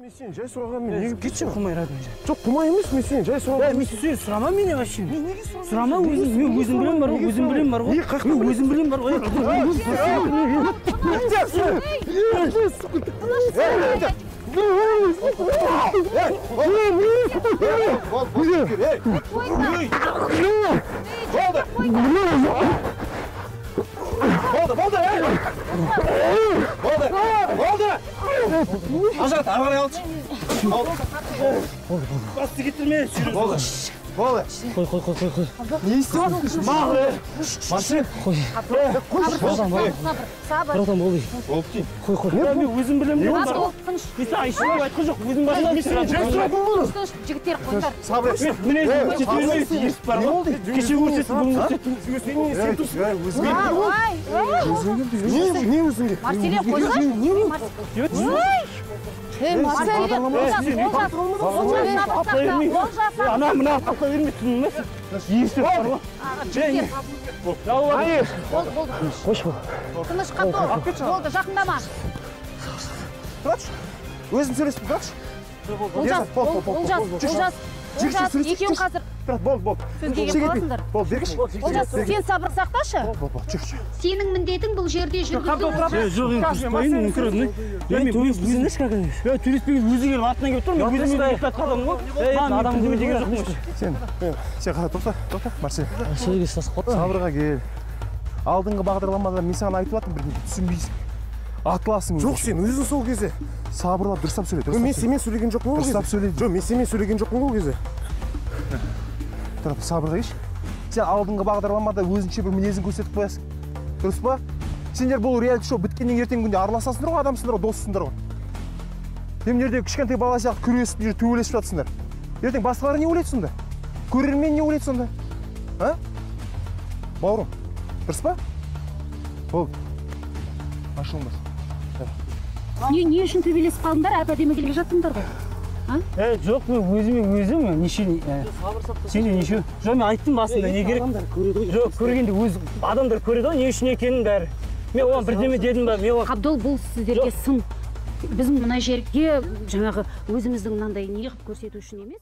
Мен сені жай сұрағанмын, неге кетші қумай, родной. Жоқ, қумай емес, мен сені жай сұрағанмын. Мен сені сұрама мені вообще. Сұрама өзің, мен өзім білемін бар ғой, өзім білемін бар ғой. Мен өзім білемін бар ғой. Болды, болды, болды, болды. Ажырат, ары қарай алшы. Басты кетірме, сүйреп. Болды, болды. Қой, қой, қой, қой. Не істеп жатырсың? Мағ, Марсель. Қой. Қой. Сабыр. Братан, болды. Болды деймін. Қой, қой. Мен өзім білемін. Тыныш. Мен саған ештеңе айтқан жоқ, өзім басынан. Мен сені жай сұрадым ғой. Тыныш, жігіттер, қойыңдар. Сабыр ет. Мінезім естіп бар ғой. Кеше көрсеттім, бүгін көрсеттім. Сен тұрсың. Не өзіңе? Марселе, қойсайшы. Ей, Марселе, Олжас, ана мына қапқа берме, түсіндің бе? Естіп бар ғой. Болды, болды. Қойшы. Тыныш, қатты. Болды, жақындама. Тұратшы. Өзім сөйлесіп тұратшы. Олжас, Олжас, Олжас, Олжас, екеуің қазір Тұрат, болды, болды. сөзге келіп қаласыңдар. Болды, бергіші. Олжас, сен сабыр сақташы. Болды, болды, жүр, жүр. Сенің міндетің бұл жерде жүргізу. Жоқ, мен төбелеспеген өзі келіп артынан келіп тұр, мен өзім келіп жатқан адаммын ғой. Маған адам деген жоқпын. Сен қара, тоқта, тоқта, Марсель. Сөзге ұстасып қалды. Сабырға кел. Алдыңғы бағдарламада мен саған айтып жатырмын, бірдеңе түсінбейсің. Атыласың. Жоқ, сен өзің сол кезде. Сабырлап, дұрыстап сөйле. Мен сенімен сөйлеген жоқпын ол кезде. Дұрыстап сөйле. Жоқ, мен сенімен сөйлеген жоқпын ол кезде. Тұра, сабырға келші. Сен алдыңғы бағдарламада өзінше бір мінезін көрсетіп қоясың. Дұрыс па? Сендер бұл реалити шоу біткеннен ертеңгі күнде араласасыңдар ғой, адамсыңдар ғой, доссыңдар ғой. Мына жерде кішкентай бала сияқты күресіп, мына жерде төбелесіп жатсыңдар. Ертең басқалар не ойлайды сонда? Көрермен не ойлайды сонда? А? Бауырым, дұрыс па? Болды. Ашылмас. Не үшін төбелесіп қалдыңдар? Әп-әдемі келе жаттыңдар ғой. Жоқ, мен өзіме өзім неше, сенде неше. Жоқ, мен айттым басында, не керек. Жоқ, көргенде өз адамдар көреді ғой, не үшін екенін бәрі. Мен оған бірдеме дедім ба? Мен оған Қабдол, бұл сіздерге сын. Біздің мына жерге жаңағы өзіміздің мынандай не қылып көрсету үшін емес.